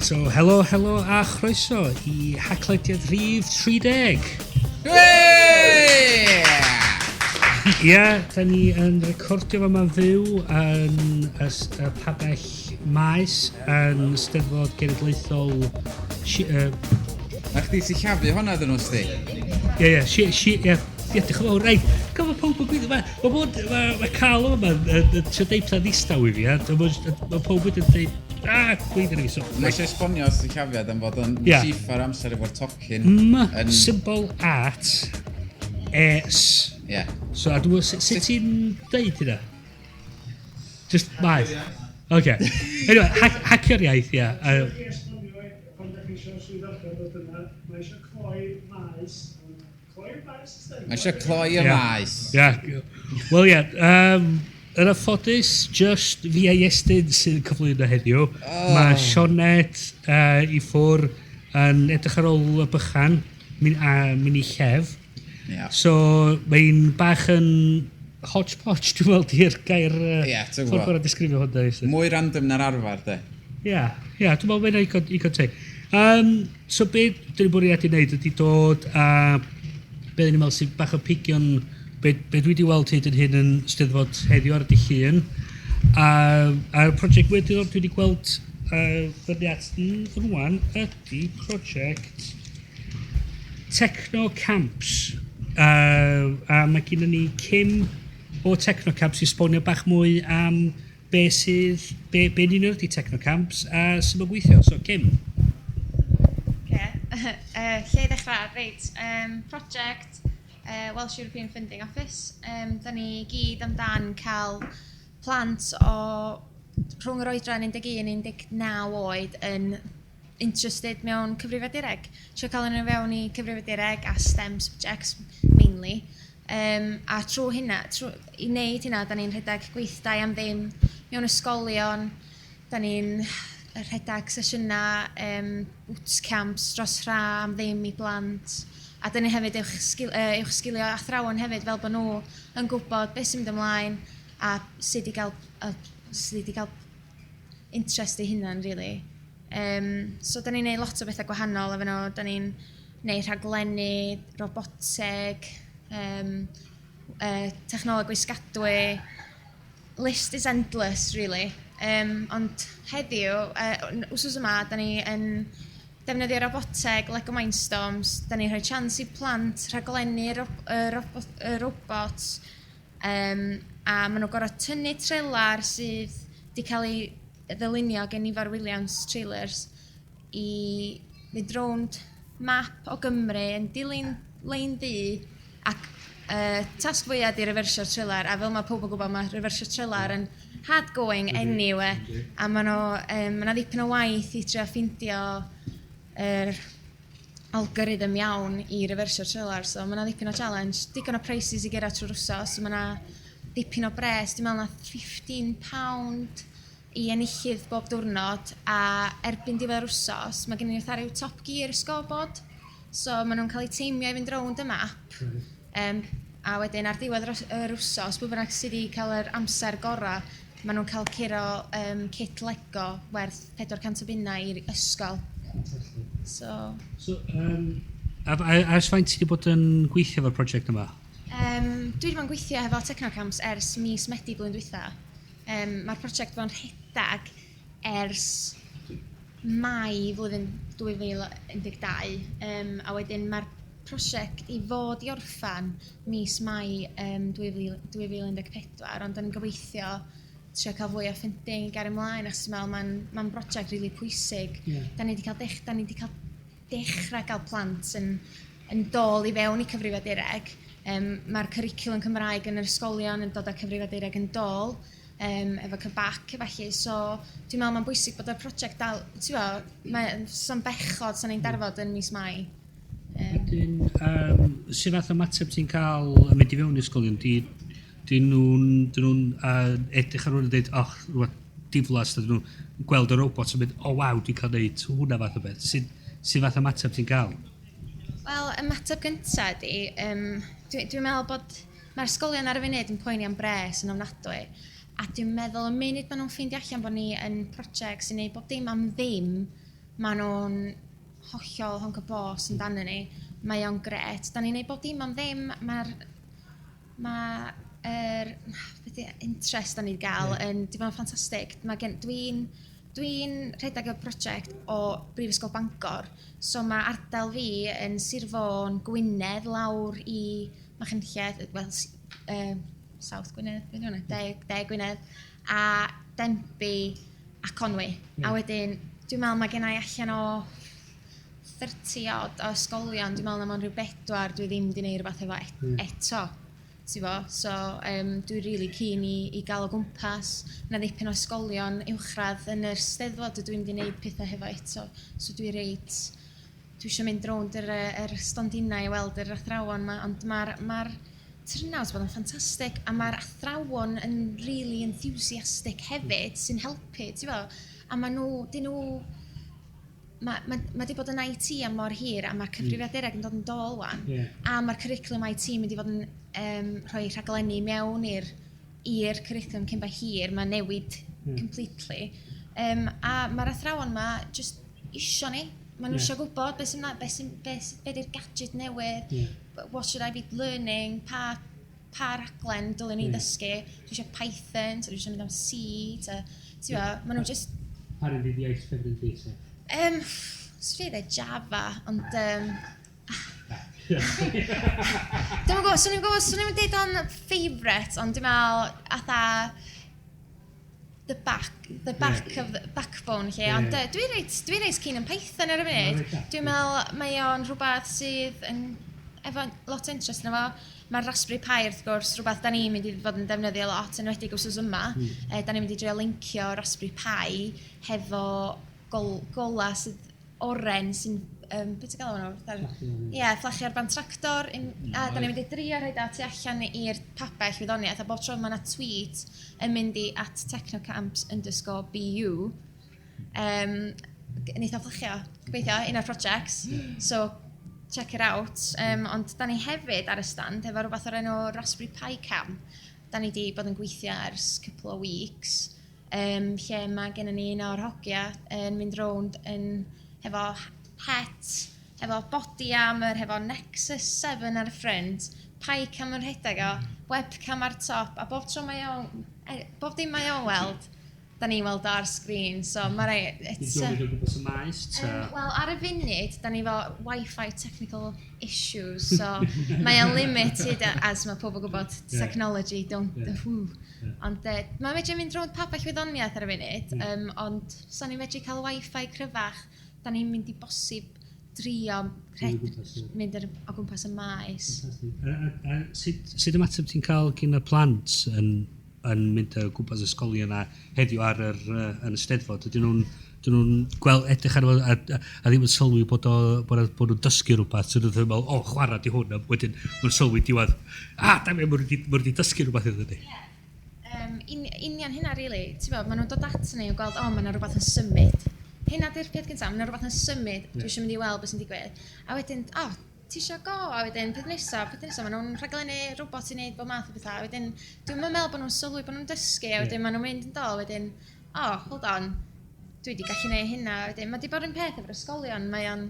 So, helo, helo a chroeso i Haclediad rhif 30. Hey! Ie, yeah, da ni yn recordio fo yma'n fyw yn y, y pabell maes yn Steddfod Genedlaethol. Si, Na chdi sillafu hwnna ddyn nhw, sti? Ie, ie, si, si, ie, ie, diolch yn fawr, reit. Gofod pawb yn gweithio, mae ma, ma, ma, ma cael yma yn trio deud pethau ddistaw i fi, a mae pawb wedi dweud, ah, gweithio fi. So, Mae eisiau esbonio sillafiad am fod o'n Ie. siffar amser efo'r tocyn. M, Yn- symbol at, S. Ie. So, a dwi'n sut sut ti'n deud hynna? Just maeth. Okay. Anyway, hac, hacio'r iaith, ie. Yeah. I esbonio, pan da chi eisiau swyddogion dod yna, mae eisiau cloi maes. Cloi'r maes ystod? Mae eisiau cloi y Ie. maes. Yeah. Wel, ie. Yeah, yn anffodus, just fi a Iestyn sydd yn cyflwyno heddiw. Oh. Mae Sioned i ffwr yn edrych ar ôl y bychan, mynd, a mynd i llef. Ie. So, mae'n bach yn hodgepodge, dwi'n meddwl, di'r gair Ie, ti'n ffordd gwbod. gorau disgrifio hwnna. Iestyn. Mwy random na'r arfer, de. Ie, ie, dwi'n meddwl mae'n igon, igon teg. So be dyn ni'n bwriadu wneud ydy dod a be dyn ni'n meddwl sy'n bach o pigion be, be dwi wedi weld hyd yn hyn yn Steddfod heddiw ar y dydd Llun. A, a'r prosiect mwy diddorol dwi wedi gweld fyny at rwan ydy prosiect Techno Camps. A mae gennym ni Kim o Techno Camps i esbonio bach mwy am be sydd, be, be yn union ydy Techno Camps a sut mae'n gweithio. So, Kim. Okay. Lle i ddechrau? Reit, project Welsh European Funding Office. Da ni gyd amdan cael plant o rhwng yr oedran 11 19 oed yn interested mewn cyfrifiadureg. Trio cael nhw fewn i cyfrifiadureg a STEM subjects mainly. A trwy hynna, trwy, i wneud hynna, da ni'n rhedeg gweithdai am ddim mewn ysgolion, da ni'n rhedeg sesiynau bootcamps dros hra am ddim i blant. A da ni hefyd uwch, sgil, uwch sgilio athrawon hefyd fel bod nhw yn gwybod beth sy'n mynd ymlaen a sut i gael, sut i gael interest eu hunan, really. So, da ni'n neud lot o bethau gwahanol efo nhw. Da ni'n neud rhaglenni, roboteg, technoleg gwisgadwy. List is endless, really. Ond heddiw, wsos yma, da ni yn defnyddio roboteg, Lego Mindstorms. Da ni'n rhoi chance i plant rhaglennu y robots. A maen nhw'n gorfod tynnu trelar sydd wedi cael ei ddylunio gen Ifor Williams Trailers i fynd rownd map o Gymru yn dilyn lein ddu ac tasg fwyaf di refersio'r trelar, a fel mae pob yn gwybod, mae refersio'r trelar yn hard going anyway, a maen nhw, ma' 'na ddipyn o waith i trio ffindio yr algorithm iawn i refersio'r trelar, so mae 'na ddipyn o challenge, digon o prizes i gyrra trwy'r wsos, so mae 'na dipyn o bres, dwi'n meddwl na £15 i enillydd bob diwrnod, a erbyn diwedd yr wsos, mae gen i fatha ryw Top Gear scoreboard, so maen nhw'n cael eu teimio i fynd rownd y map, a wedyn ar diwedd yr wsos, pwy bynnag sydd wedi cael yr amser gorau, maen nhw'n cael curo kit Lego werth 400 o bunnau i'r ysgol. So, So, a ers faint ti wedi bod yn gweithio efo'r prosiect yma? Dwi wedi bod yn gweithio hefo Technocamps ers mis Medi blwyddyn dwytha. Mae'r prosiect fo'n rhedeg ers Mai flwyddyn 2012, a wedyn mae'r prosiect i fod i orffan mis Mai 2014, ond da ni'n gobeithio trio cael fwy o funding i gario ymlaen, achos dwi'n meddwl mae'n brosiect rili pwysig. Da ni wedi cael, dech, da ni wedi cael dechrau gael plant yn dol i fewn i cyfrifiadureg. Mae'r cwricwlwm Cymraeg yn yr ysgolion yn dod â cyfrifiadureg yn dol, efo CBAC efallai. So dwi'n meddwl mae'n bwysig bod y prosiect dal, ti'n gwbod, mae so'n bechod sa'n ni'n darfod yn mis Mai. Wedyn, sut fath o ymateb ti'n cael yn mynd i fewn i ysgolion? Di nhw'n edrych ar hwn a dweud, "Och, rhywbeth diflas," dyn nhw'n gweld y robot yn mynd, "O oh, waw, dwi'n cael neud hwnna," fath o beth? Sut fath o ymateb ti'n cael? Wel, ymateb gyntaf ydi, dwi'n dwi meddwl bod mae'r ysgolion ar y funud yn poeni am bres yn ofnadwy. A dwi'n meddwl y munud maen nhw'n ffeindio allan bod ni yn prosiect sy'n neud bob dim am ddim, Maen nhw'n hollol honco bos yn dan ni. Mae o'n gret. Da ni'n neud bob dim am ddim. Mae'r yr beth 'di- interest da ni wedi gael yn di bod yn ffantastig. Mae gen, dwi'n rhedeg y prosiect o Brifysgol Bangor, so mae ardal fi yn Sir Fôn, Gwynedd, lawr i Machynlleth, wel, South Gwynedd, beth yw hwnna? De Gwynedd, a Denbigh a Conwy. A wedyn, dwi'n meddwl mae gen i allan o 30 odd o ysgolion, dwi'n meddwl na mewn rhyw bedwar dwi ddim wedi gwneud rhywbeth efo eto. Ti'n bo? So, dwi'n really keen i gael o gwmpas. Yna ddipyn o ysgolion uwchradd yn yr Steddfod ydw i'n wedi gwneud pethau hefo eto. So dwi reit... Dwi eisiau mynd rownd yr stondinau i weld yr athrawon yma, ond mae'r turnout bod yn ffantastig, a mae'r athrawon yn really enthusiastic hefyd sy'n helpu, ti'n bo? A maen nhw, dyn nhw, mae di bod yn IT am mor hir, a mae cyfrifiadureg yn dod yn dôl wan. A mae'r cwricwlwm IT mynd i fod yn rhoi rhaglenni mewn i'r cwricwlwm cyn bo hir, mae'n newid completely. A mae'r athrawon ma just isio ni. Maen nhw isio gwybod beth sy'n beth sy'n beth be di'r gadget newydd, what should I be learning, pa raglen dylwn ni ddysgu. Dwi eisiau Python, so dwi eisiau mynd am C, ta, ti'n gwbod, maen nhw just. Pa un fydd iaith ffefryn ti? So? Swn i dweud Java, ond dwi'n gwybod, swn i'n gwybod, swn i'n dweud o'n favourite, ond dwi'n meddwl, atha, the back of the backbone lle, ond dwi reit keen yn Python ar y funud. Reit, da. Dwi'n meddwl mae o'n rhywbeth sydd yn efo lot o interest yno fo. Mae'r Raspberry Pi wrth gwrs, rhywbeth da ni'n mynd i fod yn defnyddio lot, yn enwedig wsos yma. Da ni'n mynd i drio lincio Raspberry Pi hefo gola sydd oren sy'n, beth ti'n galw nhw? Fflachio, ie. Ie, fflachio ar ban tractor. A da ni'n mynd i drio rhoi o tu allan i'r pabell wyddoniaeth, a bob tro mae yna tweet yn mynd i @technocamps_bu. Neith o fflachio, gobeithio, un o'r projects. So, check it out. Ond da ni hefyd ar y stand efo rhywbeth o'r enw Raspberry Pi Cam. Da ni wedi bod yn gweithio ers couple o weeks, lle mae gennym ni un o'r hogia yn mynd rownd yn hefo het, hefo body armour, hefo Nexus 7 ar y ffrynt, Pi Cam yn rhedeg o, webcam ar top, a bob tro mae o'n, bob dim mae o'n weld, da ni'n weld o ar sgrin, so mae rai... It's, Dwi'n mynd o gwmpas y maes, ta? Wel, ar y funud, da ni efo Wi-Fi technical issues, so mae o'n limited, as mae pobl gwybod, technology, don't. Yeah. Ond mae'n medru mynd rownd pabell wyddoniaeth ar y funud, ond so ni'n medru cael Wi-Fi cryfach, da ni'n mynd i bosib drio Mynd o gwmpas, ie. mynd o gwmpas y maes. Ffantastig. A sut ymateb ti'n cael gyn y plant yn mynd o gwmpas ysgolion a heddiw yn y Steddfod? Ydyn nhw'n gweld edrych ar a ddim yn sylwi bod nhw'n dysgu rhywbeth? So nhw'n meddwl, "O, chwarae di hwn," a wedyn nhw'n sylwi diwedd, "Ah, da mi, maen nhw wedi dysgu rhywbeth iddyn ni." Union hynna, really. Ti'n bod, maen nhw'n dod at ni a gweld, "O, mae yna rhywbeth yn symud." Hynna di'r peth gyntaf, mae yna rhywbeth yn symud, dwi eisiau mynd i weld beth sy'n digwydd. A wedyn, "O, ti eisiau go?" A wedyn, peth nesaf, maen nhw'n rhaglennu robot i wneud bob math o bethau. A wedyn, dwi'n meddwl bod nhw'n sylwi bod nhw'n dysgu, a wedyn maen nhw'n mynd yn dol, wedyn, "Oh, hold on, dwi wedi gallu gwneud hynna." Wedyn, mae di bod yn peth efo'r ysgolion, mae o'n,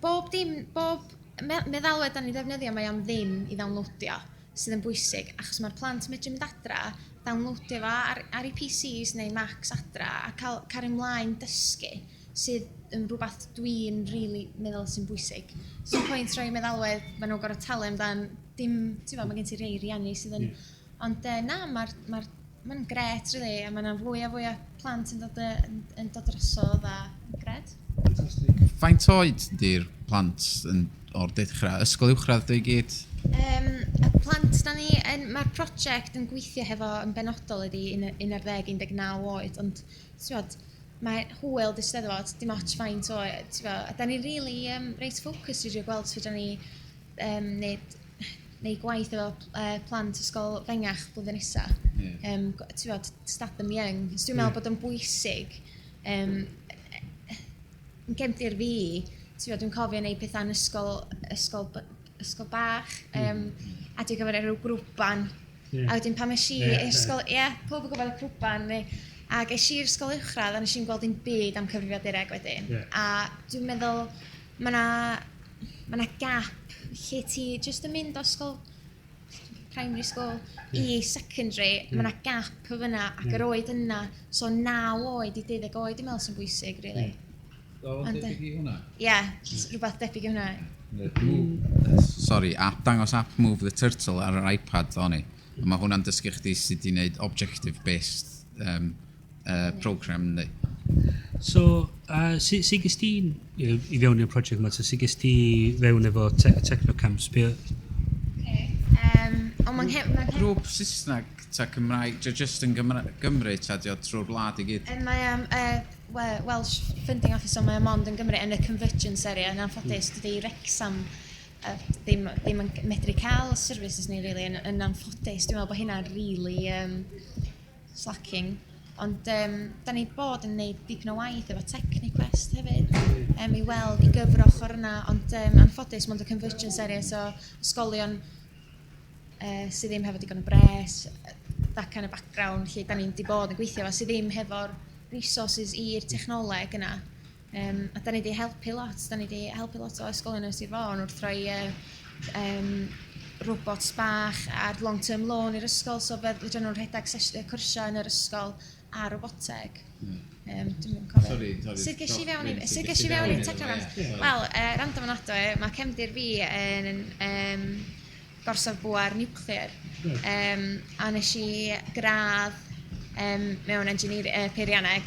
bob dim, bob meddalwedd da ni'n ddefnyddio, mae o'n ddim i ddownloadio, sydd yn bwysig, achos mae'r plant yn medru mynd adra, downloadio fo ar eu PCs neu Macs adra, a cael cario ymlaen dysgu, sydd yn rhywbeth dwi'n really meddwl sy'n bwysig. So pwynt rhoi meddalwedd, maen nhw'n gorfod talu amdan, dim, ti'n fawr, mae gen ti rei rieni sydd yn. Ond na, mae'n gret, really, a mae'n fwy a fwy o plant yn dod drosodd a gret. Fantastic. Faint oed di'r plant yn, o'r dechrau? Ysgol uwchradd dwi gyd? Y plant da ni, mae'r prosiect yn gweithio hefo yn benodol ydi 11, 19 oed, ond ti'n gwbod, mae hwyl di Steddfod, dim ots faint oed, ti'n gwbod, a da ni really reit focus i drio gweld sut da ni neud gwaith efo plant ysgol fengach blwyddyn nesa. Ti'n gwbod, start them young. So dwi'n meddwl bod o'n bwysig yn gefndir fi, ti'n gwbod, dwi'n cofio neud pethau yn ysgol bach, a dwi'n cofio rhyw grwban. A wedyn pan es i ysgol, ie, yeah, pob yn gwybod y crwban, neu, Ac es i'r ysgol uwchradd a nes i'n gweld dim byd am cyfrifiadureg wedyn. A dwi'n meddwl mae 'na ma 'na gap lle ti jyst yn mynd o ysgol primary school i secondary, mae 'na gap o fyna ac yr oed yna, so 9 oed i 12 oed dwi'n meddwl sy'n bwysig, really. O, Ond, debyg i hwnna? Ie, yeah, rhywbeth debyg i hwnna. Sorry, app, dangos app Move the Turtle ar yr iPad o'n i. A mae hwnna'n dysgu chdi sut i wneud objective-based program, yndi. So, si ges ti i fewn i'r prosiect yma, so si ges ti fewn efo Technocamps, be? Okay. Ond mae'n ma Grŵp Saesneg ta Cymraeg, dio just yn Gymru ta dio trwy'r wlad i gyd? Mae Welsh Funding Officer, mae o mond yn Gymru yn y Convergence area. Yn anffodus, dydy Wrexham ddim yn medru cael services ni, really, yn anffodus. Dwi'n meddwl bod hynna'n really slacking. Ond da ni bod yn neud dipyn o waith efo Techniquest hefyd, i weld, i gyfro ochr yna, ond anffodus, mond y Convergence area, so ysgolion sydd ddim hefo digon o bres, that kind of background lle da ni'n di bod yn gweithio efo, sydd ddim hefo'r resources i'r technoleg yna. A da ni di helpu lot, da ni di helpu lot o ysgolion yn Sir Fôn wrth rhoi robots bach ar long-term loan i'r ysgol, so fe fedrwn nhw'n rhedeg cwrsiau yn yr ysgol ar roboteg. Dwi'm yn cofio. Sorry, sorry. Sut ges i fewn i, Sut sut ges ges i i fewn i fewn iddo fo, Technocamps? ie. Wel, random yn adwy, mae cefndir fi yn gorsaf bwar nuclear. A nes i gradd mewn engineer, peirianneg.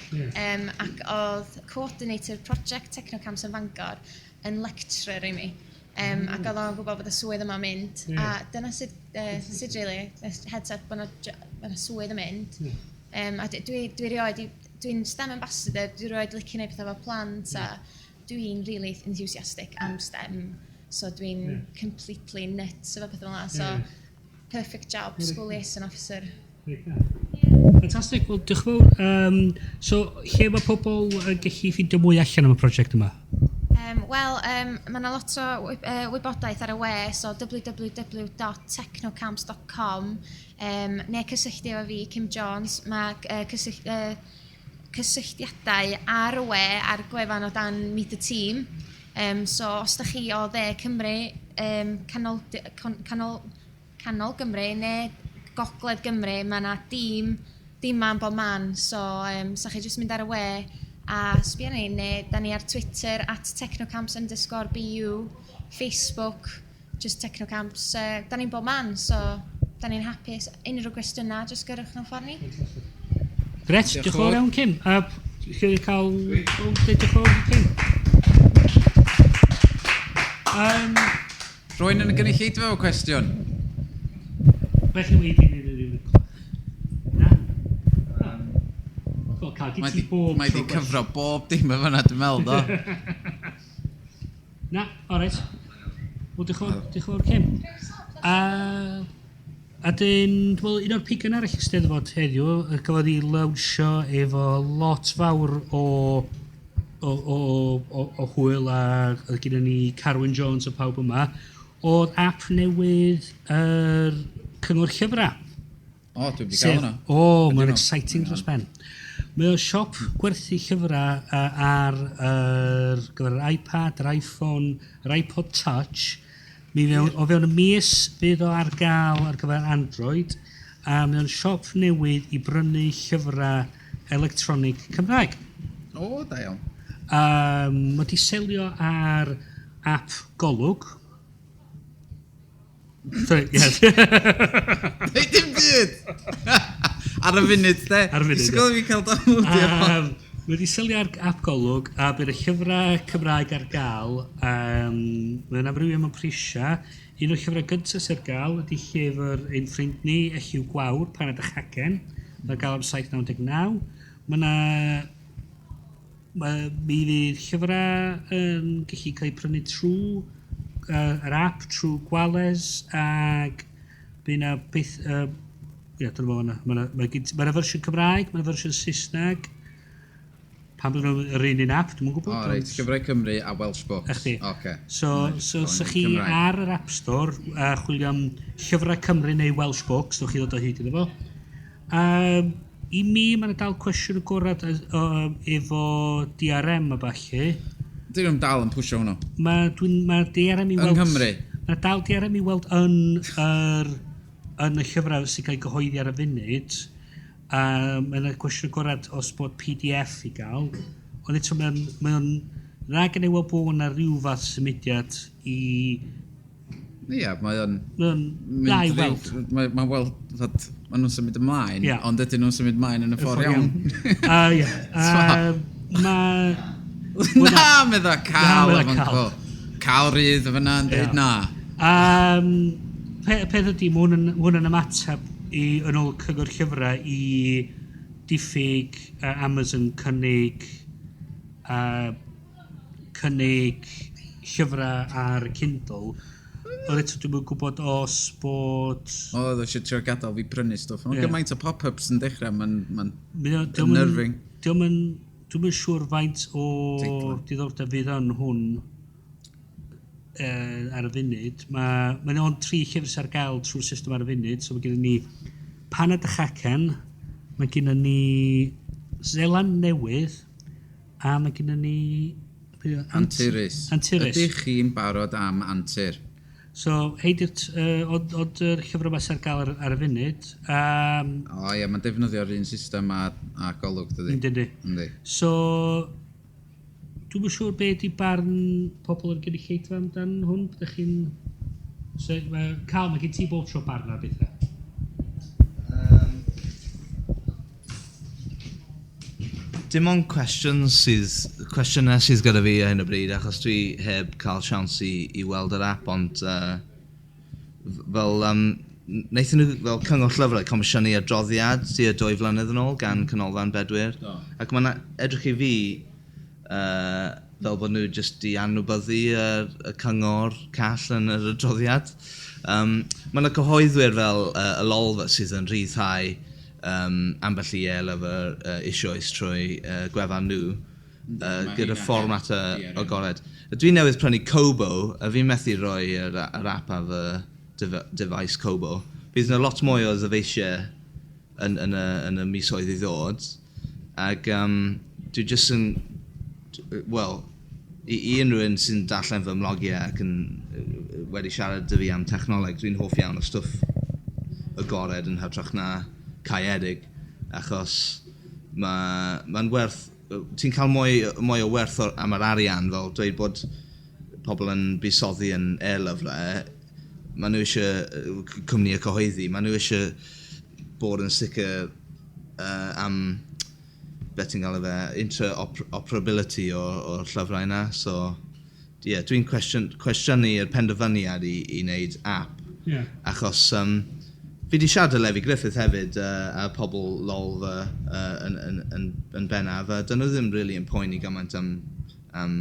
Ac oedd coordinator project Technocamps yn Fangor yn lecturer i mi. Ac oedd o'n gwybod bod y swydd yma'n mynd. A dyna sut really, heads up bod 'na swydd yn mynd. A dwi rioed, dwi'n STEM ambassador, dwi rioed licio gwneud pethau efo plant a dwi'n really enthusiastic am STEM. So dwi'n completely nuts efo pethau fel 'na. So perfect job, school liaison officer. Fantastic, wel diolch yn fawr. So, lle mae pobl yn gallu ffeindio mwy allan am y prosiect yma? Wel, mae yna lot o wybodaeth ar y we, so www.technocamps.com, neu cysylltu efo fi, Kim Jones. Mae cysylltiadau ar y we, ar gwefan o dan Meet the Team. So, os da chi o dde Cymru, canol Gymru neu Gogledd Gymru, mae yna dîm ma'n bob man. So, sa chi jyst mynd ar y we a sbio ni, neu da ni ar Twitter @technocamps_bu, Facebook, just Technocamps. Da ni'n bob man, so da ni'n hapus. Unrhyw gwestiynau, jyst gyrrwch nhw'n ffordd ni. Gret, Diolch diolch yn fawr fawr. iawn, Kim. A lle cael... Diolch yn fawr, Kim. Rwy'n yn y gynulleidfa efo cwestiwn? Felly wedi wneud yn rhywun clach. Na? Wel, cael Mae gyd ti di, bob mae di tro cyfro bob dim efo yna, dwi'n meddwl, do. Na, alright. Wel, diolch yn fawr, diolch yn fawr, Kim. A dyn, wel, un o'r pigan arall y Steddfod heddiw, gafodd ei lawnsio efo lot fawr o hwyl a oedd gyda ni Carwyn Jones a pawb yma, oedd app newydd yr Cyngor Llyfrau. O, dwi wedi cael hwnna. O, mae'n nhw? exciting dros ben. Mae o siop gwerthu llyfrau ar yr gyfer yr iPad, yr iPhone, yr iPod Touch. Mi fewn, o fewn y mis fydd o ar gael ar gyfer Android a mae o'n siop newydd i brynu llyfrau electronig Cymraeg. O, da iawn. Mae di selio ar app Golwg. Sorry, yes. Deud dim byd! Ar y funud, de. Ar y funud, Disgwyl i fi cael downloadio. Mae wedi selio ar app Golwg a bydd y llyfrau Cymraeg ar gael. Mae'n amrywio mewn prisiau. Un o'r llyfrau gyntaf sydd ar gael ydy llyfr ein ffrind ni, Elliw Gwawr, Paned a Chagen. Mae'n gael am 7.99. Mae yna... Mi fydd llyfrau yn gallu cael eu prynu trwy yr app, trwy Gwales, ag bydd yna beth... Ie, dyna fo fan'na. Ma' 'na fersiwn Cymraeg, ma' 'na fersiwn Saesneg. Pam bod nhw'n yr un un app, dwi'm yn gwybod. O, reit, Llyfrau Cymru a Welsh Books. Na chdi. Oce. So, Nice. so, So, so chi Cymraeg. ar yr App Store a chwilio am Llyfrau Cymru neu Welsh Books, ddewch chi ddod o hyd iddo fo. I mi, mae'n dal cwestiwn agorad efo DRM a ballu. Dyn nhw'n dal yn pwysio hwnnw. Mae, dwi'n, mae DRM i Yng weld... Nghymru? Mae dal DRM i weld yn, yr, yn y llyfrau sy'n cael ei gyhoeddi ar y funud. A mae yna cwestiwn agorad os bod PDF i gael. Ond eto mae'n dda gen i weld bod yna rhyw fath symudiad i... Ie, mae o'n... Mae'n dda i weld. Mae'n ma weld, fod, maen nhw'n symud ymlaen, Ie. ond ydyn nhw'n symud ymlaen yn y ffordd iawn. Ie. Mae... Na, medda Cal Na, medda efo'n Cal. co. Cal rydd o fyna yn dweud Ie. na. Peth ydy, mae hwn yn ymateb i, yn ôl cyngor llyfrau i diffyg Amazon cynnig cynnig llyfrau ar Kindle. Ond eto dwi'm yn gwybod os bod... O, oedd eisiau trio gadael fi prynu stwff. Mae'n Ie. gymaint o pop-ups yn dechrau, mae'n... Ma Mae o- dio'm yn- Unnerving. Dio'm yn... Dwi'm yn siŵr faint o Teitl. diddordeb fydd yn hwn ar y funud. Mae ma ond tri llyfr sydd ar gael trwy'r system ar y funud. So mae gennym ni Paned a Chacen, mae gennym ni Zeland Newydd, a mae gennym ni... be' 'di o? Anturus. Anturus. Ydych chi'n barod am antur? So, hei di'r... Ond ond yr llyfr yma sydd ar gael ar y funud. O ie, mae'n defnyddio'r un system a golwg, dydy? Yndi, yndi. Yndi. So, dwi'm yn siŵr be di barn pobl yn gynulleidfa amdan hwn. Ydych chi'n... So, ma, Cal, mae gen ti bob tro barn ar bethau. Dim ond cwestiwn sydd, cwestiynau sydd gyda fi ar hyn o bryd, achos dwi heb cael siawns i weld yr app, ond fel, wnaethon nhw fel cyngor llyfrau comisiynu adroddiad tua 2 flynedd yn ôl gan Canolfan Bedwyr. Do. Ac mae'n edrych i fi fel bod nhw jyst di anwybyddu y cyngor call yn yr adroddiad. Mae yna cyhoeddwyr fel y Lolfa sydd yn rhyddhau ambell i e-lyfr eisoes trwy gwefan nhw Ma' gyda hynna fformat heb DRM. agored. Dwi newydd prynu Kobo, a fi'n methu rhoi yr app ar fy device Kobo. Bydd yna lot mwy o ddyfeisiau yn y misoedd i ddod. Ac dwi jyst yn... Wel, i unrhyw un sy'n darllen fy mlogiau ac yn wedi siarad 'da fi am technoleg, dwi'n hoff iawn o stwff agored yn hytrach na caeedig, achos mae'n werth, ti'n cael mwy o werth am yr arian, fel dweud bod pobl yn buddsoddi yn e-lyfrau, maen nhw eisiau cwmni y cyhoeddi, maen nhw eisiau bod yn sicr am beth ti'n gael fe, interoperability o'r llyfrau yna. So, ie, yeah, dwi'n cwestiynu'r penderfyniad i wneud app. Achos fi di siarad â Lefi Griffith hefyd a pobl Lolfa yn bennaf, a dyn nhw ddim really yn poeni gymaint am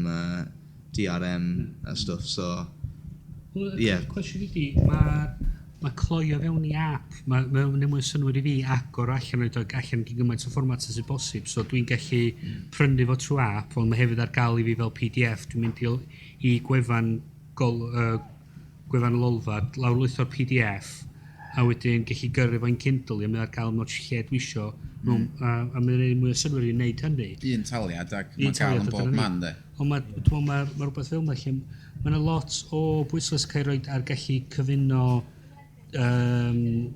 DRM a stwff, so... Wel, Ie. Y cwestiwn ydi, mae cloio fewn i app, mae ma wneud mwy o synnwyr i fi agor allan oed allan gyn gymaint o fformat sy'n bosib, so dwi'n gallu prynu fo trwy app, ond mae hefyd ar gael i fi fel PDF, dwi'n mynd i gwefan, gwefan Lolfa, lawrlwytho'r PDF, a wedyn gallu gyrru fo'n Kindle, a mae ar gael mewn lle dwi isio, a mae'n gwneud mwy o synnwyr i wneud hynny. Un taliad ac Un mae'n gael taliad, yn bob dyna ni. man, de. Ond mae, dwi'n meddwl mae ma rhywbeth fel yna lle mae yna lot o bwyslais cael ei roed ar gallu cyfuno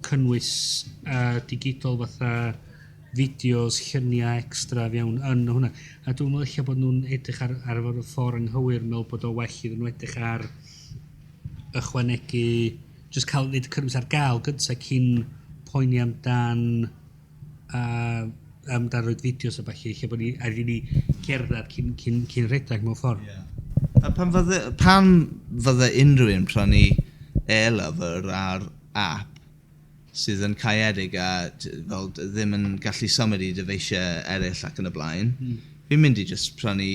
cynnwys digidol fatha fideos, lluniau extra fewn yn hwnna. A dwi'n meddwl ella bod nhw'n edrych ar y ffordd anghywir, meddwl bod o well iddyn nhw edrych ar ychwanegu, just cael neud y cynnwys ar gael gyntaf cyn poeni amdan roed fideos a ballu, lle bod ni, ar i ni gerdded cyn rhedeg mewn ffordd. Yeah. A pan fydde unrhyw un prynu e-lyfr ar app sydd yn caeedig a fel ddim yn gallu symud i dyfeisiau eraill ac yn y blaen, fi'n mynd i just prynu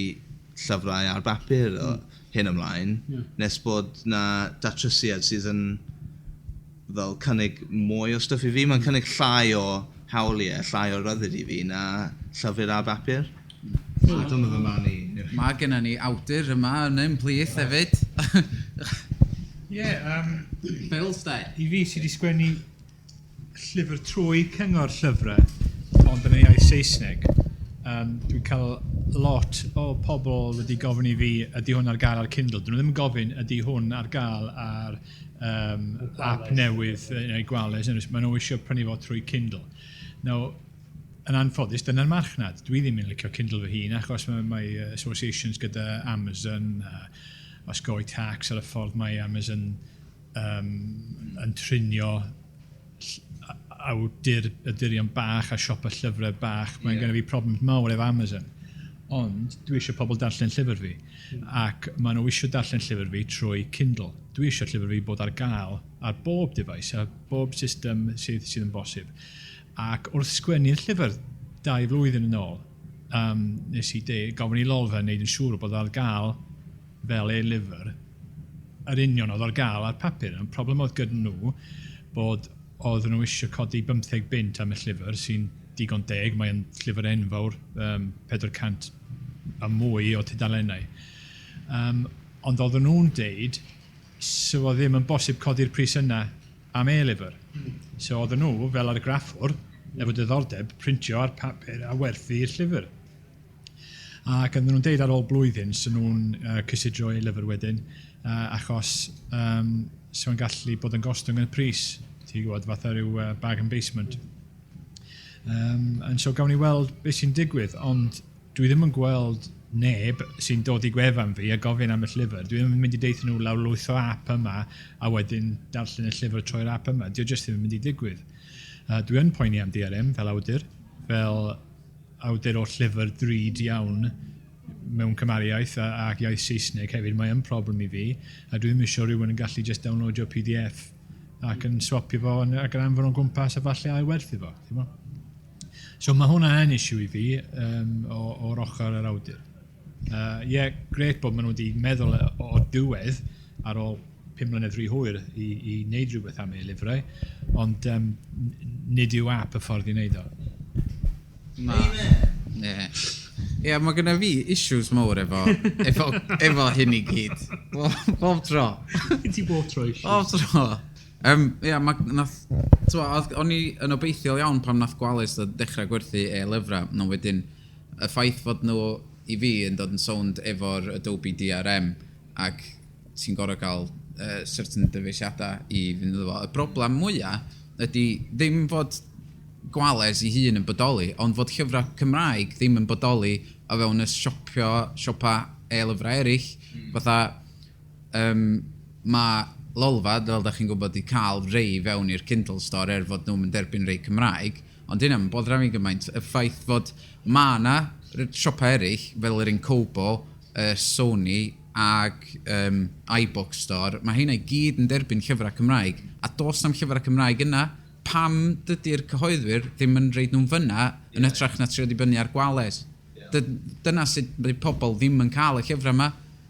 llyfrau ar bapur o hyn ymlaen, nes bod na datrysiad sydd yn fel cynnig mwy o stwff i fi. Mae'n cynnig llai o hawliau, llai o ryddid i fi na llyfr ar bapur. So dyma fy marn i. Mae genna ni awdur yma yn ein plith hefyd. Ie, Phil Stead. i fi sydd wedi sgwennu llyfr trwy cyngor llyfrau, ond yn y iaith Saesneg. Dwi'n cael lot o pobl wedi gofyn i fi, ydy hwn ar gael ar Kindle? Dyn nhw ddim yn gofyn, ydy hwn ar gael ar app newydd neu Gwales. Maen nhw eisiau prynu fo trwy Kindle. Now, yn anffodus, dyna'r marchnad. Dwi ddim yn licio Kindle fy hun, achos mae associations gyda Amazon, osgoi tax ar y ffordd mae Amazon yn trinio awdurion bach a siopa llyfrau bach. Mae'n yeah. Gen i fi problem mawr efo Amazon. Ond dwi eisiau pobl darllen llyfr fi. Ac maen nhw eisiau darllen llyfr fi trwy Kindle. Dwi eisiau llyfr fi bod ar gael ar bob device, ar bob system sydd yn bosib. Ac wrth sgwennu'r llyfr 2 flwyddyn yn ôl, nes i gofyn i Lolfa wneud yn siŵr bod ar gael fel e-lyfr yr union oedd ar gael ar papur. Ond problem oedd gyda nhw bod oedden nhw eisiau codi 15 bunt am y llyfr, sy'n digon deg, mae'n llyfr enfawr, 400 a mwy o tudalennau. Ond oedden nhw'n deud, so oedd ddim yn bosib codi'r pris yna am e-lyfr. So oedden nhw, fel argraffwr, efo diddordeb, printio ar papur a werthu'r llyfr. Ac oedden nhw'n deud ar ôl blwyddyn, so nhw'n cysidro e-lyfr wedyn, achos so yn gallu bod yn gostwng yn y pris. Ti'n gwybod, fatha rhyw bargain basement. And so gawn ni weld beth sy'n digwydd, ond dwi ddim yn gweld neb sy'n dod i gwefan fi a gofyn am y llyfr. Dwi ddim yn mynd i deithio nhw lawrlwytho app yma a wedyn darllen y llyfr trwy'r app yma. Dio jyst ddim yn mynd i digwydd. Dwi yn poeni am DRM fel awdur o llyfr drud iawn mewn cymariaeth ac iaith Saesneg hefyd. Mae yn problem i fi, a dwi ddim eisiau rhywun yn gallu just downloadio PDF ac yn swapio fo ac yn anfon o'n gwmpas a falle a'i werthu fo. So mae hwnna yn issue i fi o'r ochr yr awdur. Ie, grêt bod maen nhw wedi meddwl o'r diwedd ar ôl 5 mlynedd rhy hwyr i wneud rhywbeth am ei lyfrau, ond nid yw app y ffordd i wneud o. Ie, mae genna fi issues mawr efo hyn i gyd. Bob tro. Ti bob tro issues. Bob tro. Ie, o'n i yn obeithiol iawn pan nath Gwales ddechrau gwerthu e-lyfrau, ond wedyn y ffaith fod nhw i fi yn dod yn sownd efo'r Adobe DRM ac ti'n gorfod cael certain dyfeisiadau i fynd iddo fo. Y broblem mwyaf ydy ddim fod Gwales ei hun yn bodoli, ond fod llyfrau Cymraeg ddim yn bodoli o fewn y siopa e-lyfrau eraill. Fatha, mae Lolfa, fel da chi'n gwybod, i cael rei fewn i'r Kindle store er fod nhw'n derbyn rei Cymraeg, ond hynna'n boddra fi gymaint. Y ffaith fod ma' 'na siopa eraill, fel yr un Kobo, Sony ag iBook Store, mae heina i gyd yn derbyn llyfrau Cymraeg, a does na'm llyfrau Cymraeg yna. Pam dydy'r cyhoeddwyr ddim yn reid nhw'n fyna yn hytrach na trio dibynnu ar Gwales? Dyna sut mae pobl ddim yn cael y llyfrau yma.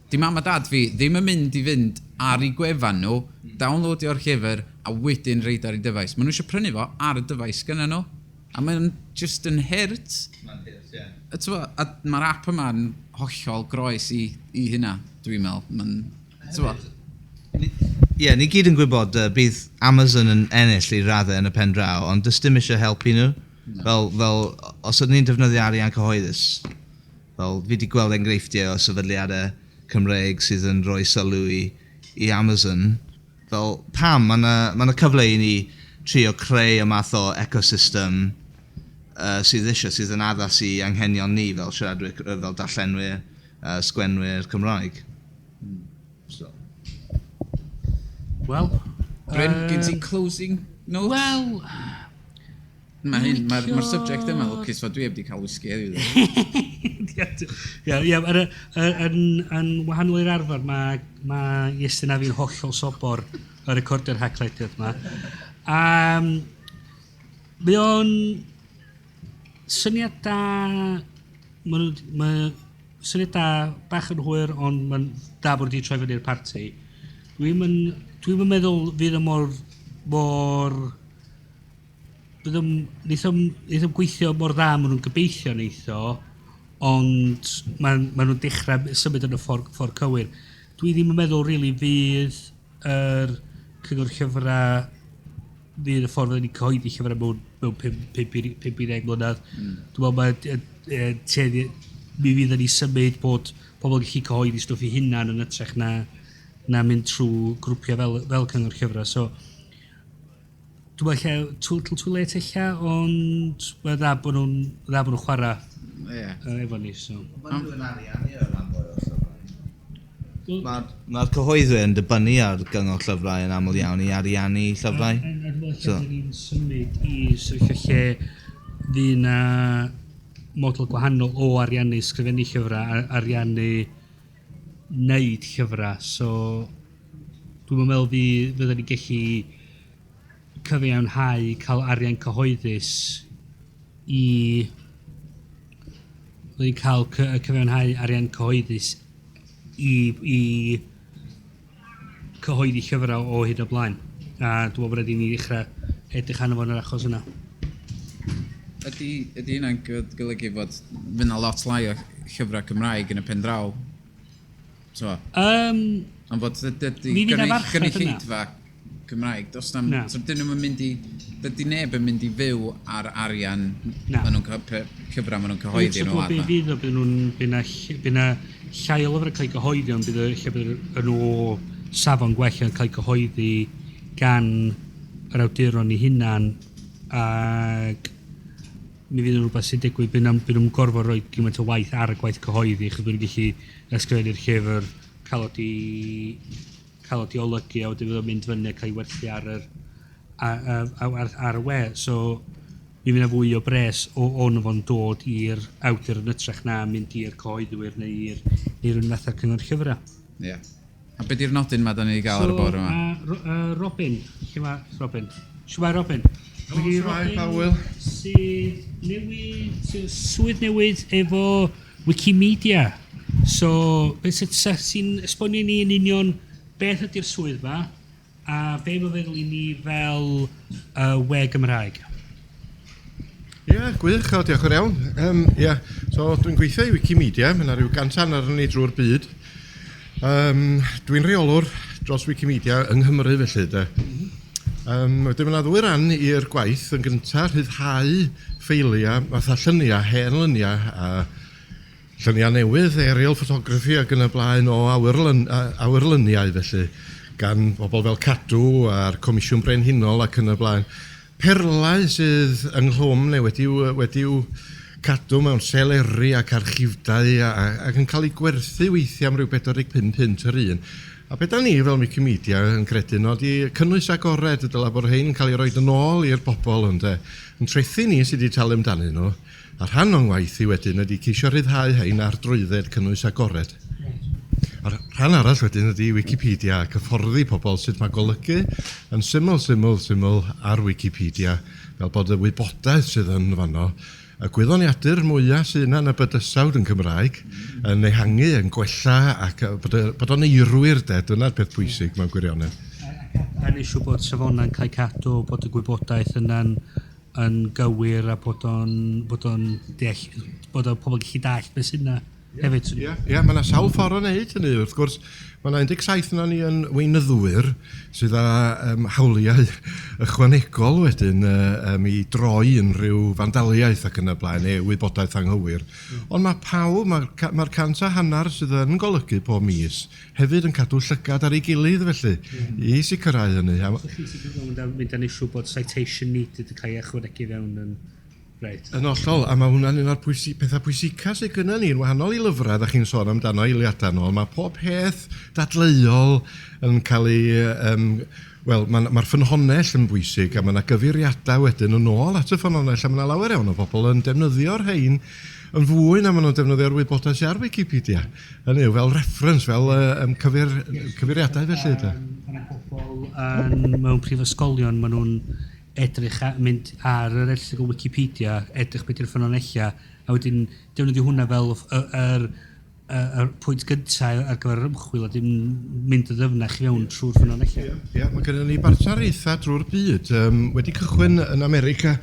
Di mam a dad fi ddim yn mynd i fynd ar eu gwefan nhw, downloadio'r llyfr a wedyn reid ar eu dyfais. Maen nhw eisiau prynu fo ar y dyfais gynna nhw. A mae'n just yn hurt. Mae'n hurt, ie. A mae'r app yma'n hollol groes i hynna, dwi'n meddwl. Ie, ni gyd yn gwybod bydd Amazon yn ennill i raddau yn y pen draw, ond does dim eisiau helpu nhw. Fel, os ydyn ni'n defnyddio arian cyhoeddus, fel fi wedi gweld enghreifftiau o sefydliadau Cymreig sydd yn rhoi sylw i Amazon, fel pam mae yna cyfle i ni trio creu y math o ecosystem sydd eisiau, sydd yn addas i anghenion ni fel siaradwyr, fel darllenwyr, sgwenwyr Cymraeg. So. Wel, Bryn, gen ti closing notes? Wel, Mae'r subject yma lwcus fod dwi heb di cael whisky heddiw. Ie, yn wahanol i'r arfer, mae Iestyn a fi'n hollol sobor y recordio'r Haclediad yma. Mae o'n syniad da, mae syniad da bach yn hwyr, ond mae'n da bod wedi troi fyny'r parti. Dwi'm yn meddwl fydd o mor neith o'm gweithio mor dda maen nhw'n gobeithio neith o, ond maen nhw'n dechrau symud yn y ffordd cywir. Dwi ddim yn meddwl really fydd yr cyngor llyfrau, fydd y ffordd fydden ni'n cyhoeddi llyfrau mewn mewn 5 i 10 mlynedd. Dwi'n meddwl mae tueddu, mi fydd ni symud bod pobl yn gallu cyhoeddi stwff i hunan yn hytrach na mynd trwy grwpiau fel Cyngor Llyfrau. So, dwi'n meddwl lle, too little too late ella, ond mae'n dda bod nhw'n chwarae efo ni. So. Maen nhw'n ariannu o ran fwy o llyfrau. Mae'r cyhoeddwyr yn dibynnu ar Gyngor Llyfrau yn aml iawn i ariannu llyfrau. A dwi'n meddwl lle ni'n symud i sefyllfa lle fydd na model gwahanol o ariannu sgrifennu llyfrau a ariannu wneud llyfrau. So, dwi'n meddwl fydden ni'n gallu cyfiawnhau cael arian cyhoeddus i fydden ni'n cael cyfiawnhau arian cyhoeddus i cyhoeddi llyfrau o hyd o blaen. A dwi'n meddwl bod rhaid i ni ddechrau edrych arno fo yn yr achos yna. Ydy hynna'n golygu fod fydd 'na lot lai o llyfrau Cymraeg yn y pen draw? So, ond fod dydy Mi fydd 'na farchnad yna. gynulleidfa Cymraeg, does na'm, Na. so dyn nhw'm yn mynd i, dydy neb yn mynd i fyw ar arian Na. ma' nhw'n llyfrau maen nhw'n cyhoeddi nhw Be arno. fydd o, bydd nhw'n, bydd na llai o lyfrau cael ei gyhoeddi, ond bydd y llyfr yn o safon gwell yn cael ei gyhoeddi gan yr awduron eu hunan, ac mi fydd yn rhywbeth sy'n digwydd, bydd nhw'n gorfod rhoi gymaint o waith ar y gwaith cyhoeddi, achos bydd nhw'n gallu ysgrifennu'r llyfr, cael o di olygu, a wedyn fydd o'n mynd fyny a cael ei werthu ar y we. So, mi fydd yna fwy o bres o'n fo'n dod i'r awdur yn hytrach na mynd i'r cyhoeddwyr neu i'r neu rhywun fatha'r Cyngor Llyfrau. Ie. A be di'r nodyn ma da ni wedi gael ar y bore yma? Robin, lle mae Robin? Shwmae Robin? Helo, shwmae, pawb Wil? Sydd newydd, sydd swydd newydd efo Wikimedia. So, beth sy'n esbonio ni yn union beth ydy'r swydd ma, a be mae'n feddwl i ni fel we Gymraeg? Ie, yeah, gwych, o, diolch yn iawn. Yeah. So, dwi'n gweithio i Wikimedia, mae yna rhyw 150 ni drwy'r byd. Dwi'n rheolwr dros Wikimedia yng Nghymru felly, de. Wedyn mae yna ddwy ran i'r gwaith. Yn gyntaf, rhyddhau ffeiliau, fatha lluniau, hen luniau, a lluniau newydd, aerial photography ac yn y blaen o awyrluniau felly, gan bobl fel Cadw a'r Comisiwn Brenhinol ac yn y blaen. Perlau sydd ynghlwm neu wedi'w cadw mewn seleri ac archifdai ac yn cael eu gwerthu weithiau am ryw 45 punt yr un. A be da ni fel Wikimedia yn credu no, di cynnwys agored y dylai bod rhain yn cael ei roed yn ôl i'r bobl ynde. Yn trethu ni sydd wedi talu amdanyn nhw. A rhan o'n waith i wedyn ydy ceisio rhyddhau rhain ar drwydded cynnwys agored. A'r rhan arall wedyn ydy Wikipedia ac hyfforddi pobl sut mae golygu yn syml, syml, syml ar Wikipedia, fel bod y wybodaeth sydd yn fanno, y gwyddoniadur mwyaf sydd yna yn y bydysawd yn Cymraeg, yn ehangu, yn gwella, ac bod o'n eirwyr de, dyna'r peth pwysig mewn gwirionedd. A neud siŵr bod safonau'n cael ei cadw, bod y gwybodaeth yna'n yn gywir a bod o'n deall, bod o'n pobl gallu dallt beth sydd yna hefyd. Ie, yeah, mae yna sawl ffordd o wneud hynny. Wrth gwrs, mae yna 17 yna ni yn weinyddwyr sydd â hawliau ychwanegol wedyn i droi unrhyw fandaliaeth ac yn y blaen, neu wybodaeth anghywir. Ond mae pawb, mae'r 150 sydd yn golygu pob mis, hefyd yn cadw llygad ar ei gilydd felly, i sicrhau hynny. So chi sy'n mynd â siŵr bod citation needed yn cael ei ychwanegu fewn yn. Reit. Yn hollol, a mae hwnna'n un o'r pethau pwysica sydd gynnon ni, yn wahanol i lyfrau ddech chi'n sôn amdano eiliadau nôl, mae pob peth dadleuol yn cael ei... Wel, mae'r ffynhonnell yn bwysig, a mae yna gyfeiriadau wedyn yn ôl at y ffynhonnell, a mae yna lawer iawn o bobl yn defnyddio'r rhain yn fwy na maen nhw'n defnyddio'r wybodaeth sydd ar Wikipedia. Hynny yw, fel reference, fel cyfeiriadau felly. De. Mae yna pobl mewn prifysgolion, maen nhw'n edrych mynd ar yr erthygl Wikipedia, edrych beth yw'r ffynonellau, a wedyn defnyddio hwnna fel y pwynt gyntaf ar gyfer yr ymchwil a dim mynd y ddyfnach i fewn trwy'r ffynonellau. Ie, yeah, mae gennym ni bartneriaethau drwy'r byd. Wedi cychwyn yn America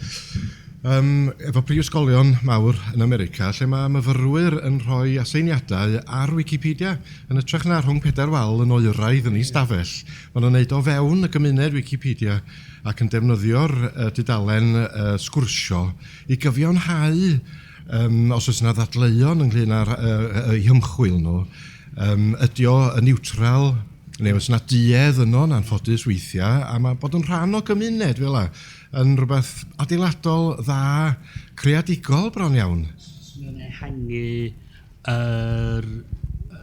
efo prifysgolion mawr yn America, lle mae myfyrwyr yn rhoi aseiniadau ar Wikipedia, yn hytrach na rhwng pedair wal yn oeraidd yn ei stafell. Maen nhw'n neud o fewn y gymuned Wikipedia ac yn defnyddio'r dudalen sgwrsio i gyfiawnhau os oes yna ddadleuon ynglyn â'r eu hymchwil nhw, ydy o yn niwtral, neu oes yna duedd yno yn anffodus weithiau, a mae bod yn rhan o gymuned fel 'na yn rhywbeth adeiladol, dda, creadigol bron iawn. So mae'n ehangu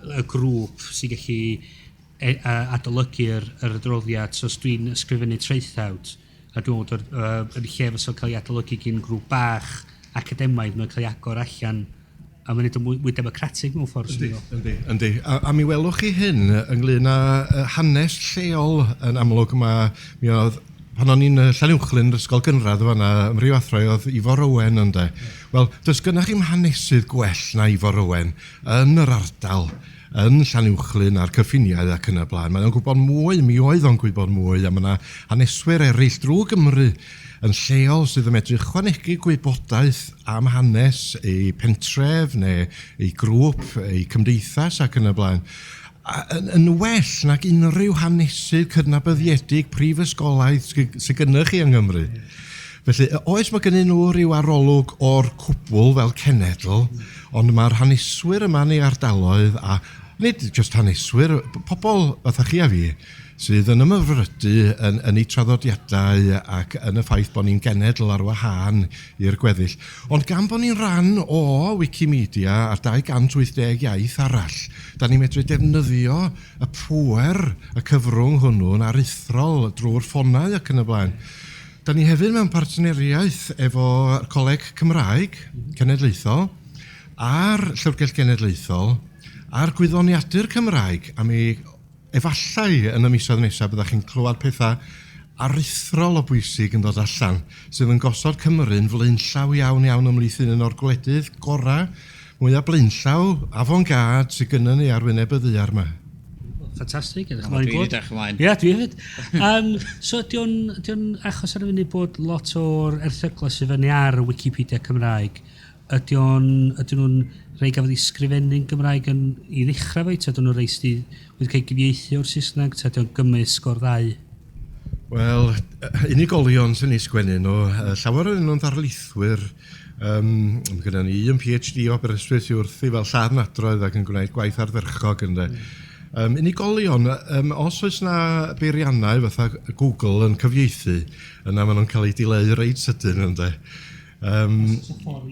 y grŵp sy'n gallu adolygu'r yr adroddiad. So os dwi'n ysgrifennu traethawd, a dwi'n meddwl bod yn lle fysa cael ei adolygu gyn grŵp bach academaidd, mae'n cael ei agor allan a mae'n neud o'n mwy democratig mewn ffordd. Yndi, yndi, yndi. A mi welwch chi hyn ynglyn â hanes lleol yn amlwg. Mae, mi oedd, pan o'n i'n Llanuwchllyn, yr ysgol gynradd fan'na, ym Athro oedd Ifor Owen ynde. Wel, does gynnoch chi'm hanesydd gwell na Ifor Owen yn yr ardal, yn Llanuwchllyn a'r cyffiniau ac yn y blaen. Mae o'n gwybod mwy, mi oedd o'n gwybod mwy, a mae yna haneswyr eraill drwy Gymru yn lleol sydd yn medru ychwanegu gwybodaeth am hanes eu pentref neu eu grŵp, eu cymdeithas ac yn y blaen. A yn well nag unrhyw hanesydd cydnabyddiedig prifysgolaidd sydd gennych chi yng Nghymru. Felly, oes mae gennyn nhw ryw arolwg o'r cwbl fel cenedl, ond mae'r haneswyr yma yn ei ardaloedd, a nid jyst haneswyr, pobl fatha chi a fi, sydd yn ymhyfrydu yn eu traddodiadau ac yn y ffaith bod ni'n genedl ar wahân i'r gweddill. Ond gan bod ni'n rhan o Wikimedia a'r 280 iaith arall, da ni'n medru defnyddio y pŵer, y cyfrwng hwnnw yn aruthrol drwy'r ffonau ac yn y blaen. Da ni hefyd mewn partneriaeth efo'r Coleg Cymraeg Cenedlaethol a'r Llyfrgell Genedlaethol a'r Gwyddoniadur Cymraeg, a mi efallai yn y misoedd nesaf byddech chi'n clywed pethau aruthrol o bwysig yn dod allan sydd yn gosod Cymru'n flaenllaw iawn iawn ymhlith un o'r gwledydd gorau, mwyaf blaenllaw, avant-garde sydd gynnon ni ar wyneb y ddaear yma. Ffantastig, edrych O, ymlaen i dwi 'di glywed. edrych ymlaen. Ie, dwi hefyd. So ydy o'n achos ar y funud bod lot o'r erthyglau sydd fyny ar Wikipedia Cymraeg, ydyn nhw'n rhai gafodd ei sgrifennu'n Gymraeg i ddechrau fo, ta ydyn nhw'n rhai sydd wedi cael gyfieithu o'r Saesneg, ta ydy o'n gymysg o'r ddau? Wel, unigolion sy'n ei sgwennu nhw, llawer ohonyn nhw'n ddarlithwyr. Mae gennym ni un PhD o Aberystwyth sydd wrthi fel lladd nadroedd ac yn gwneud gwaith ardderchog ynde. Unigolion, os oes na beiriannau fatha Google yn cyfieithu, yna maen nhw'n cael eu dileu reit sydyn ynde. Oes 'na ffordd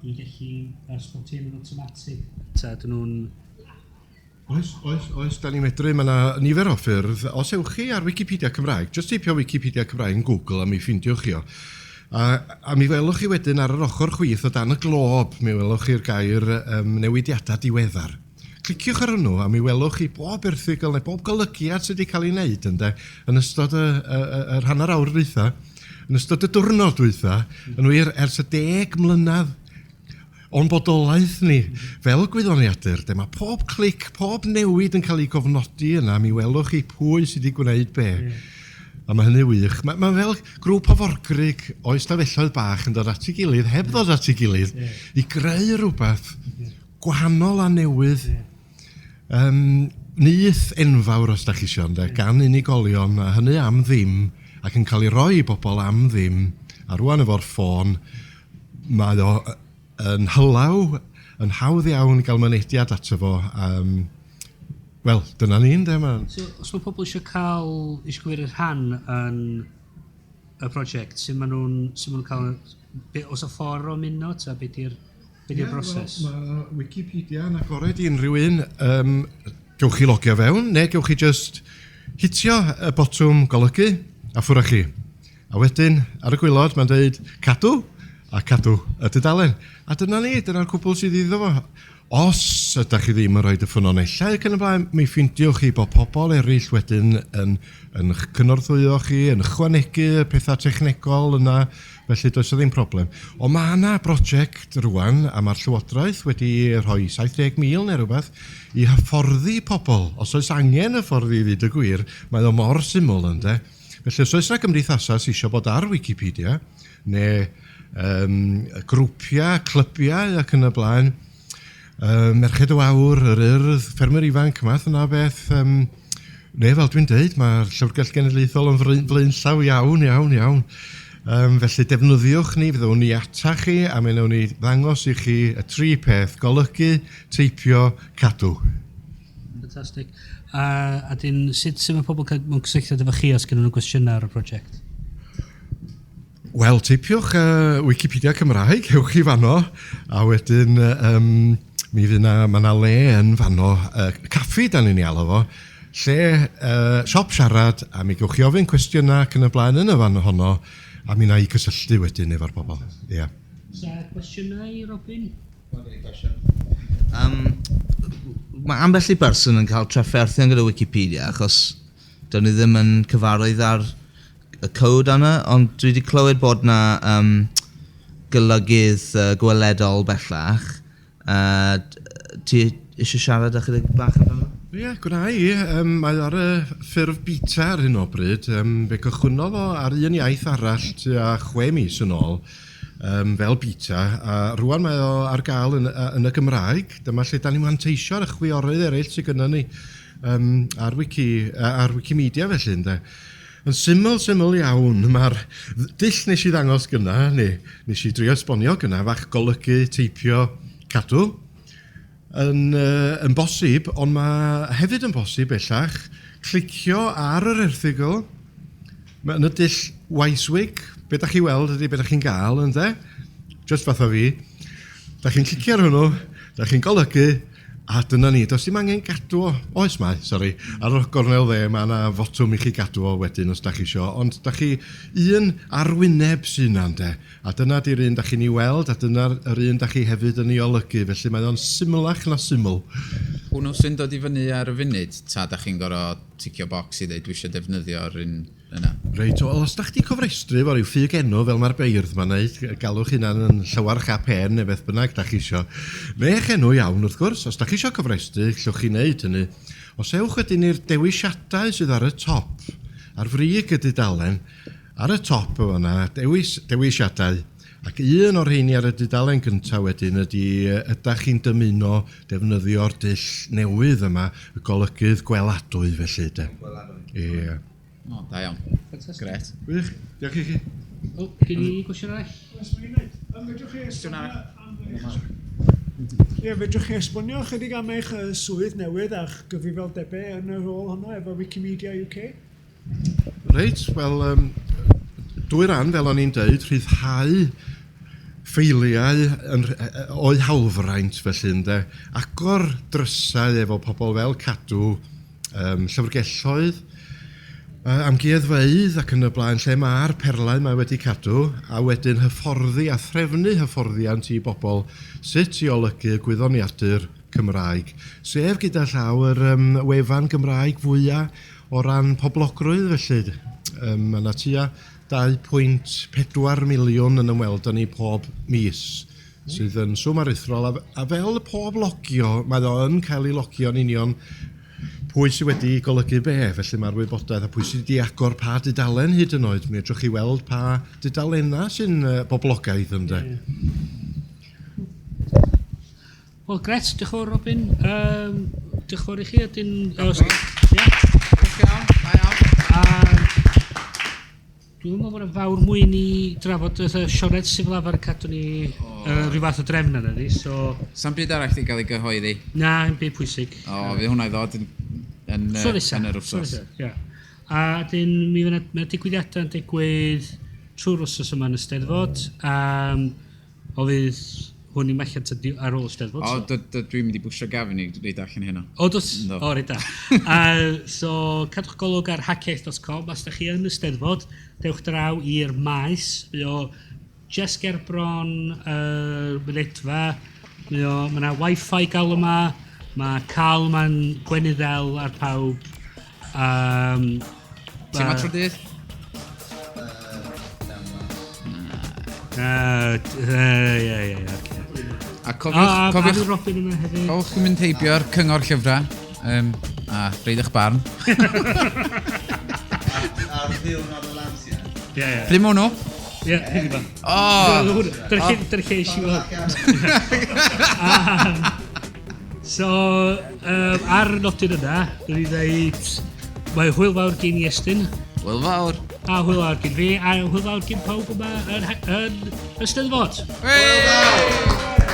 i gallu spotio hyn yn automatic? Ta ydyn nhw'n... Oes, oes, oes, da ni'n medru, mae yna nifer o ffyrdd. Os ewch chi ar Wikipedia Cymraeg, jyst teipio Wikipedia Cymraeg yn Google a mi ffindiwch chi o. A mi welwch chi wedyn ar yr ochr chwith o dan y glob, mi welwch chi'r gair newidiadau diweddar. Cliciwch ar hwnnw a mi welwch chi bob erthygl neu bob golygiad sydd wedi cael ei wneud ynde, yn ystod yr hanner awr dwytha, yn ystod y diwrnod dwytha, yn wir ers y 10 mlynedd o'n bodolaeth ni fel gwyddoniadur, de, mae pob clic, pob newid yn cael ei gofnodi yna, mi welwch chi pwy sydd wedi gwneud be. A mae hynny wych. Mae fel grŵp o forgrug o ystafelloedd bach yn dod at ei gilydd, heb ddod at ei gilydd, i greu rhywbeth gwahanol a newydd. Nyth enfawr os da chi isio, ynde, gan unigolion, a hynny am ddim, ac yn cael ei roi i bobl am ddim, a rwan efo'r ffôn, mae o yn hylaw, yn hawdd iawn i gael mynediad ato fo. Wel, dyna ni, ynde? So, os mae pobl eisiau gymryd rhan yn y prosiect, sut ma nhw'n cael, oes 'na ffordd o ymuno, ta be di'r broses? Wel, mae Wikipedia yn agored i unrhyw un. Gewch chi logio fewn, neu gewch chi just hitio y botwm golygu a ffwrdd â chi. A wedyn, ar y gwaelod, mae'n dweud cadw a cadw y dudalen. A dyna ni, dyna'r cwbl sydd iddo fo. Os ydych chi ddim yn rhoi y ffynonellau ac yn y blaen, mi ffindiwch chi bod pobl eraill wedyn yn cynorthwyo chi, yn ychwanegu y pethau technegol yna, felly does 'na ddim problem. Ond mae yna brosiect rwan, a mae'r Llywodraeth wedi rhoi 70,000 neu rhywbeth i hyfforddi pobl. Os oes angen hyfforddi i ddweud y gwir, mae o mor syml ynde. Felly os oes yna gymdeithasau sydd eisiau bod ar Wikipedia, neu Grwpiau, clybiau ac yn y blaen. Merched y Wawr, yr Urdd, Ffermwyr Ifanc, math yna o beth. Neu fel dwi'n deud, mae'r Llyfrgell Genedlaethol yn flaenllaw iawn, iawn, iawn. Felly defnyddiwch ni, fyddwn ni ata chi a mi wnawn ni ddangos i chi y tri peth, golygu, teipio, cadw. Fantastic. A dyn, sut mae pobl cael mewn cysylltiad efo chi os gen nhw gwestiynau ar y prosiect? Wel, teipiwch Wikipedia Cymraeg, ewch i fanno, a wedyn mi fydd 'na, mae 'na le yn fanno, caffi dan ni'n ei alw fo, lle siop siarad, a mi gewch chi ofyn cwestiynau ac yn y blaen yn y fan honno, a mi wna i cysylltu wedyn efo'r bobl. Ie. Oes 'na gwestiynau i Robin? Mae ambell i berson yn cael trafferthion gyda Wikipedia achos dyn nhw ddim yn cyfarwydd ar y code yna, ond dwi wedi clywed bod na golygydd gweledol bellach. Ti eisiau siarad ychydig bach amdano? Ie, gwna i. Mae ar y ffurf beta ar hyn o bryd. Fe gychwynnodd o ar un iaith arall tua 6 mis yn ôl, fel beta, a rwan mae o ar gael yn y Gymraeg. Dyma lle da ni'n manteisio ar y chwiorydd eraill sydd gynnon ni ar Wiki, ar Wikimedia felly, ynde. Yn syml, syml iawn, mae'r dull nes i ddangos gynna, neu nes i drio esbonio gynna, fach golygu, teipio, cadw, yn bosib, ond mae hefyd yn bosib bellach clicio ar yr erthygl, mae yn y dull WYSIWYG, be da chi weld ydy be da chi'n gael, ynde? Just fatha fi. Da chi'n clicio ar hwnnw, da chi'n golygu, a dyna ni. Does dim angen gadw o. Oes mae, sori. Ar y gornel dde mae yna fotwm i chi gadw o wedyn os da chi isio. Ond da chi un arwyneb sy'n yna, ynde? A dyna di'r un da chi'n ei weld, a dyna'r yr un da chi hefyd yn ei olygu. Felly mae o'n symlach na syml. Hwnnw sy'n dod i fyny ar y funud, ta da chi'n gorfod ticio bocs i ddeud dwi eisiau defnyddio'r un yna? Reit, wel, os da chdi cofrestru efo ryw ffug enw fel mae'r beirdd ma'n neud, galwch hunan yn Llywarch ap Hen neu beth bynnag da chi isio. Neu eich enw iawn, wrth gwrs, os da chi isio cofrestru, llwch chi wneud hynny. Os ewch wedyn i'r dewisiadau sydd ar y top, ar frig y dudalen, ar y top o fan'na, dewis dewisiadau, ac un o'r rheini ar y dudalen gyntaf wedyn ydy ydach chi'n dymuno defnyddio'r dull newydd yma, y golygydd gweladwy felly de. Gweladwy. Ie. O, da iawn. Gret. Gwych, diolch i chi. O, gen i gwestiwn arall? Oes, mae'n gwneud. Fedrwch chi esbonio am eich... Ie, fedrwch chi esbonio ychydig am eich swydd newydd a'ch gyfrifoldebau yn y rôl honno efo Wikimedia UK? Reit, wel, dwy ran, fel o'n i'n deud, rhyddhau ffeiliau yn, o'u hawlfraint felly, ynde. Agor drysau efo pobl fel Cadw, llyfrgelloedd, amgueddfeydd ac yn y blaen, lle mae'r perlau mae wedi cadw, a wedyn hyfforddi a threfnu hyfforddiant i bobl sut i olygu y gwyddoniadur Cymraeg, sef gyda llaw yr wefan Gymraeg fwyaf o ran poblogrwydd felly. Mae yna tua 2.4 miliwn yn ymweld â ni pob mis, sydd yn swm aruthrol, a fel pob logio, mae o yn cael ei logio'n union pwy sydd wedi golygu be, felly mae'r wybodaeth a pwy sydd wedi agor pa dudalen hyd yn oed. Mi fedrwch chi weld pa dudalennau sy'n boblogaidd, ynde. Wel, gret, diolch yn fawr, Robin. Diolch yn fawr i chi. Ydyn, Diolch yn fawr. Da iawn. A dwi'n meddwl bod yna fawr mwy ni drafod fatha Sioned Siflafar yn cadw ni rhyw fath o drefn arna ni, so... Sa'm byd arall di gael ei gyhoeddi? Na, yn byd pwysig. O, fydd hwnna i ddod So nesa, yn yr so wsos. nesa, ie. A dyn, mi fydd 'na digwyddiadau yn digwydd trwy'r wsos yma yn y Steddfod. O fydd hwn i'm allan tan ar ôl y Steddfod. O, so. dwi'n mynd i bwysio Gavin i reid allan heno. O, dos? Ynddo. O, reit da. So, cadwch golwg ar haciaith.com. Os da chi yn y Steddfod, dewch draw i'r maes. Mae o just ger bron mynedfa. Mae yna wifi gael yma. Mae Cal ma'n gwenu ddel ar pawb. Ti'n ma trwy'r dydd? Ie, ie, ie, oce. A cofiwch, A cofiwch, Robin yma hefyd. cofiwch chi mynd heibio'r cyngor llyfrau a reid eich barn. Ar ddiwrnod y lansiad. Ie, ie. Pryd ma' hwnnw? Ie, hyn yma. O! Dyna lle eisiau weld. So, ar y nodyn yna, dyn ni dweud, mae hwyl fawr gen i Estyn. Hwyl fawr. A hwyl fawr gen fi, a hwyl fawr gen pawb yma yn y Steddfod. Hwyl fawr!